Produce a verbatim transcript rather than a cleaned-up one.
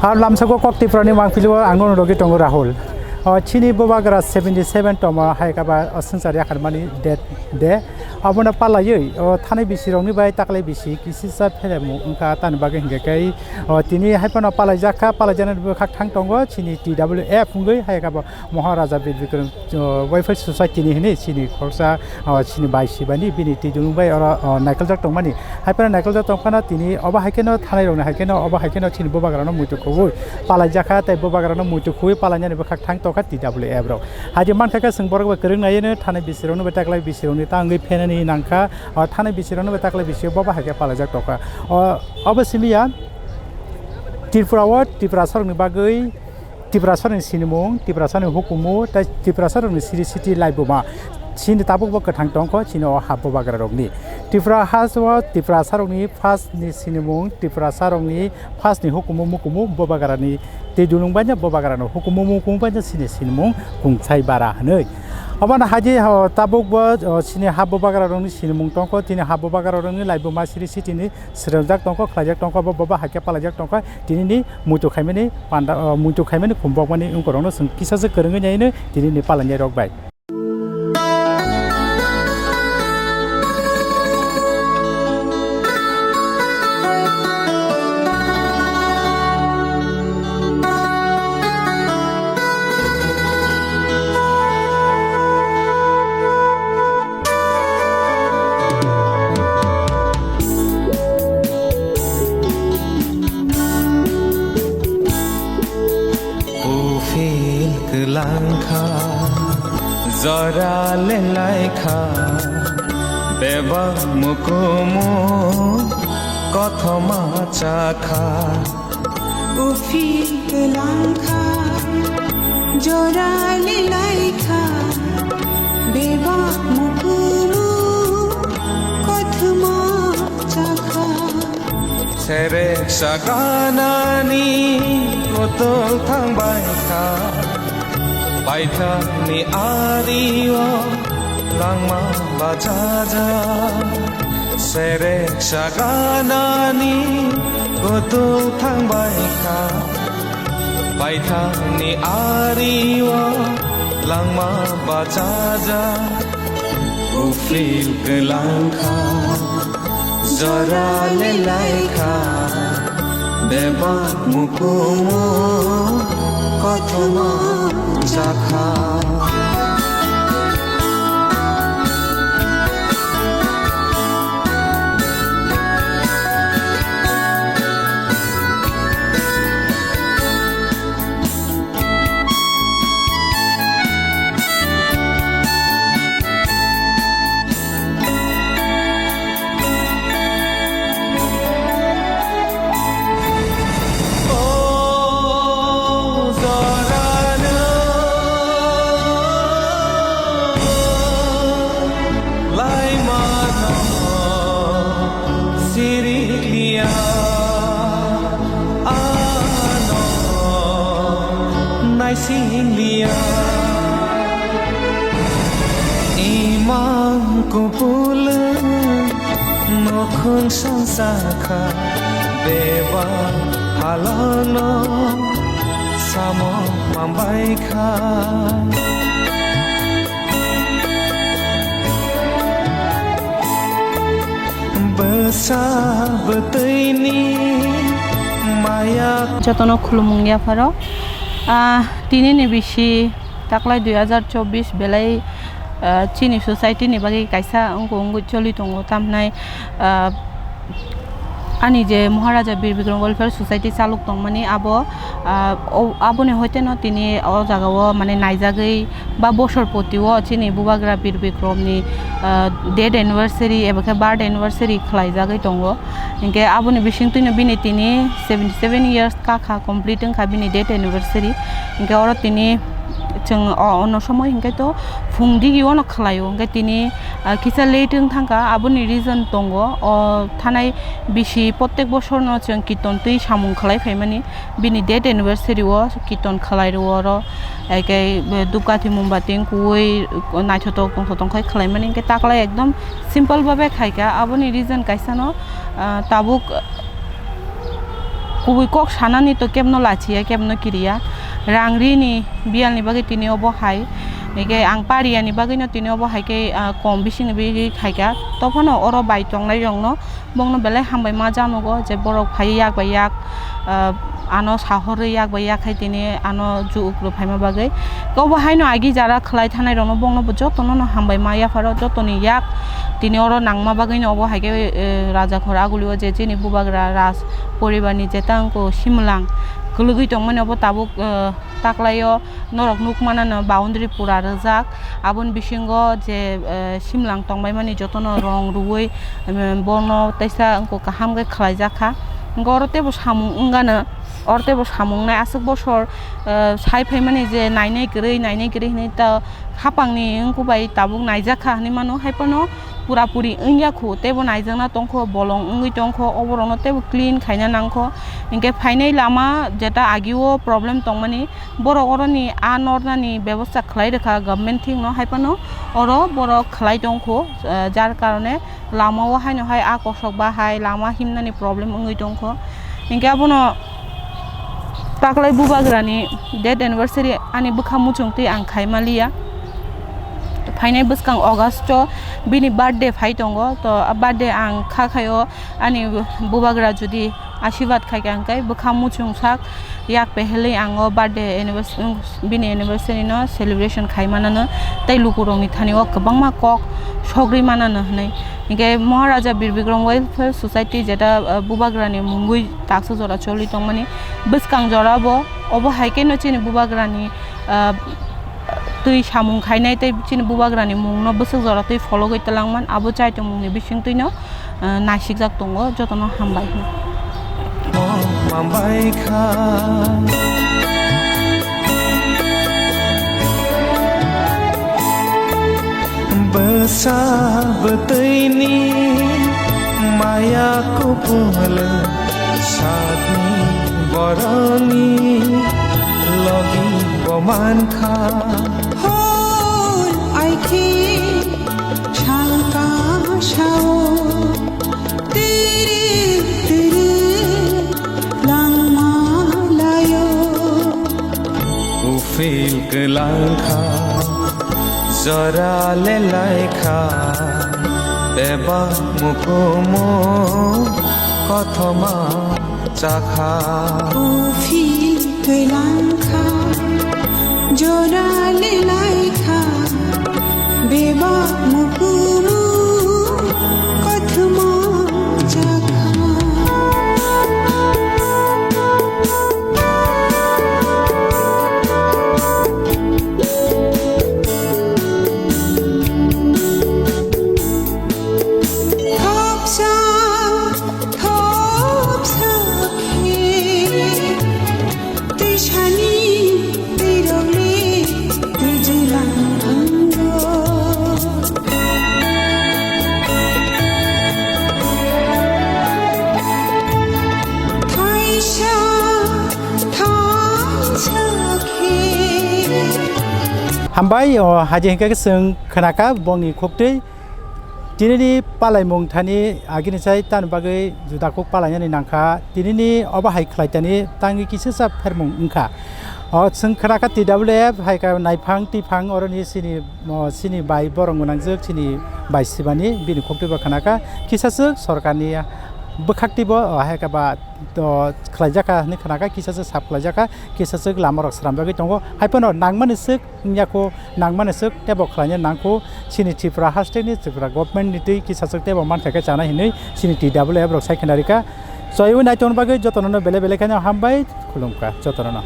Ar lamsako kok Tiprani mangpili o ang nono rogwi tongo Rahul. O chini bubagra seventy seven tongma hai kaba o swngchar yakharmani date de. Abono palaiwi o thanai bisirokni bai taklai bisi kisisa phelemu wngkha tani bagwi hinkhe kai o tini hai phano palaijak kha, palaijaknai bwkhak thang tongo chini T W F wngwi hai kaba Maharaja Bir Bikram, o, Welfare Society ni hwnwi chini khoroksa, o, chini bai sibani bini twi dunung bai oro, o, naikoljak tongmani. Hai phano naikoljak tong phano tini obo hai kheno thanai rokni hai kheno obo hai kheno chini bubagra no muitu khobwi palaijak kha tei bubagra no muitu khobwi palainani bwkhak thang tongkha T W F rok. Hai di mankha khe chwng borok bai kwrwng naiwi no thanai bisirok no bai taklai bisirok ni ta wngwi phenani nangkha, o, thanai bisirok no bai taklai bisirok bobo hai khe palaijak tongkha. O, obo simi ya Tripura o Tiprasa rokni bagwi Tiprasarokni sinimung, Tiprasarokni hukumu, tei Tiprasarokni siri siti laibuma. Chini tabukbo kwthang tongkho, chini o ha bubagrarokni. Tripura hasteo Tiprasarokni first ni sinimung, Tiprasarokni first ni hukumu mukumu bubagrani tei dunung baino bubagrano hukumu mukumu baino chini sinimung kungchai bara hwnwi. Obono haidi ho tabukbo, o, chini ha bubagrarokni sinimung tongkho, chini ha bubagrarokni laibuma siri sitini srwngjak tongkho, khlaijak tongkho, bo bobo hai khe palaijak tongkha. Tinini muitu khaimani panda, o, muitu khaimani khumbokmani wngkorokno chwng kisa se kwrwngwi naino tinini palainai rok bai. Uphil kwlangkha, jora lelaikha, bebak mukumu kothoma chakha. Uphil kwlangkha, jora lelaikha, bebak mukumu kothoma chakha. Serek saganani kotol thangbaikha, baithangni ario langma bachaja. Serek saganani kotol thangbaikha, baithangni ario langma bachaja. Uphil kwlangkha, jora lelaikha, bebak mukumu kothoma chakha. Laimano sirikliya, ano naisingliya. Imang kupulung nukhung sangsakha, beba halano samo mambaikha. Bwsa bwtwini maya. Jotono khulumung yapharo. Ah, tinini bisi taklai dui hazar chobbish belai, ah, chini society ni bagwi kaisa wngkuk wngwi choli tongo, tamhinai, ah, ani je Maharaja Bir Bikram Welfare Society chalok tongmani abo, ah, o, aboni hoiteno tini o jagao mane naijagwi ba bosor poti o chini bubagra Bir Bikram ni, ah, death anniversary eba khe birth anniversary khlaijagwi tongo. Hinkhe aboni bisingtwino bini tini seventy seven years kakha complete wngkha bini death anniversary. Hinkhe oro tini chwng o, ono somoi hinkhe to phung digi ono khlaio. Hinkhe tini, ah, kisa late wng thangkha, aboni reason tongo. O thanai bisi protek bosorno chwng kirton twi samung khlai phaimani. Bini death anniversary o kirton khlai rwo oro, hai khe, eh, dhupkathi mombati wngkui naithotok tongthotok khe khlai mani, hinkhe taklai ekdom simple bhabe khai kha. Aboni reason kaisa no, ah, tabuk Kubui kok sanani to kebno lachiya, kebno kiriya. Rang rini biyalni bagwi tini obo hai. Eke ang pariyani bagwino tini obo hai khe, ah, kom bisingni bagwi khaikha. Tophano oro bai tongnai rokno bongno belai hambai ma janugo je borok phai yak bai yak, ah, ano sahorwi yak bai yak hai tini ano ju uklo phaima bagwi. Obo haino agi jara khlai thanai rokno bongno bo jotono no hambai ma yapharo jotoni yak tini oro nangma bagwino obo hai khe, eh, Raja Khor Agulio je chini bubagra Raj poribarni je tangko simlang kwlwgwi tongmani obo tabuk, eh, taklaio norok nukmanano boundary pura rwjak. Aboni bisingo je, eh, simlang tongbaimani jotono rong rwui, em, bono teisa wngkha kaham khe khlaijakha. Wngkha oro teibo samung wngano, oro teibo samung nai aswk bosor, eh, sai phaimani je nainai kwrwi, nainai kwrwi hinwi ta hapangni wngkha bai tabuk naijakha hinwi mano, hai phano pura puri wngya khu, teibo naijakna tongkho, bolong wngwi tongkho, oborokno teibo clean khaina nangkho. Hinkhe phainai lama jeta agio problem tongmani, borok oroni a nornani bebosta khlai rwkha government thikno, hai phano oro borok khlai tongkho, eh, jar karone lamao haino hai a kosok ba hai lama himnani problem wngwi tongkho. Hinkhe abono taklai bubagrani death anniversary ani bwkha muchungtwi ang khaimaliya. Phainai bwskang August o bini birthday phai tongo, to a birthday ang kha khaio ani bubagra jodi asirwad khaikha hwnkhe bwkha muchungsak yak pehelwi ang o birthday annivers-, bini anniversary no celebration khaimanano tei lukurokni thani o kwbangma kok sogri manano hwnwi. Hinkhe Maharaja Bir Bikram Welfare Society jeta, ah, bubagrani mungwi taksa jora choli tongmani bwskang jora bo, obo hai kheno chini bubagrani, ah, twi samung khainai tei chini bubagrani mungno bwswk jora twi phologwi twlangman abo chaitongmungni bisingtwino, ah, naisikjak tongo, jotono hambai. Mambai kha. Bwsa bwtwini maya kupul sadni boroni logi bo mankha. Hor aiki sangka sao tiri tiri langma layo. Ufil kwlangkha, jora lelaikha, teba mukumu kothoma chakha. Ufil kwlangkha, jora lelaikha, bebak mukumu kothoma chakha. Thopsa, thopsa khe. Twisani twirokni twijulang ango. Thaisa, thaisa khe. Hambai, o, haje hingkha khe chwng khnakha bongni khuktwi. Tinini palaimung thani agini sai tani bagwi juda kuk palainani nangkha. Tinini obo hai khlai tani tangwi kisasa phermung wngkha. O chwng khna kha T W F hai kha naiphang twiphang oroni chini, o, chini bai borok gwnangjwk chini bai sibani bini khuktwi bo khna kha. Kisaswk sorkarni bwkhaktibo, o, hai kha ba, o, khlaijak kha hinwi khna kha, kisaswk sap khlaijak kha, kisaswk lamarok swnamjagwi tongo. Hai phano nangmani swk wngya kho, nangmani swk teibo khlaina nang kho, chini Tripura hasteni Tripura government ni twi kisa swk teibo mankha khe chanai hinwi chini T W F rok sai khna rikha. Chwng naitongna bagwi jotono no belai belai kheno hambai khulumkha jotono no.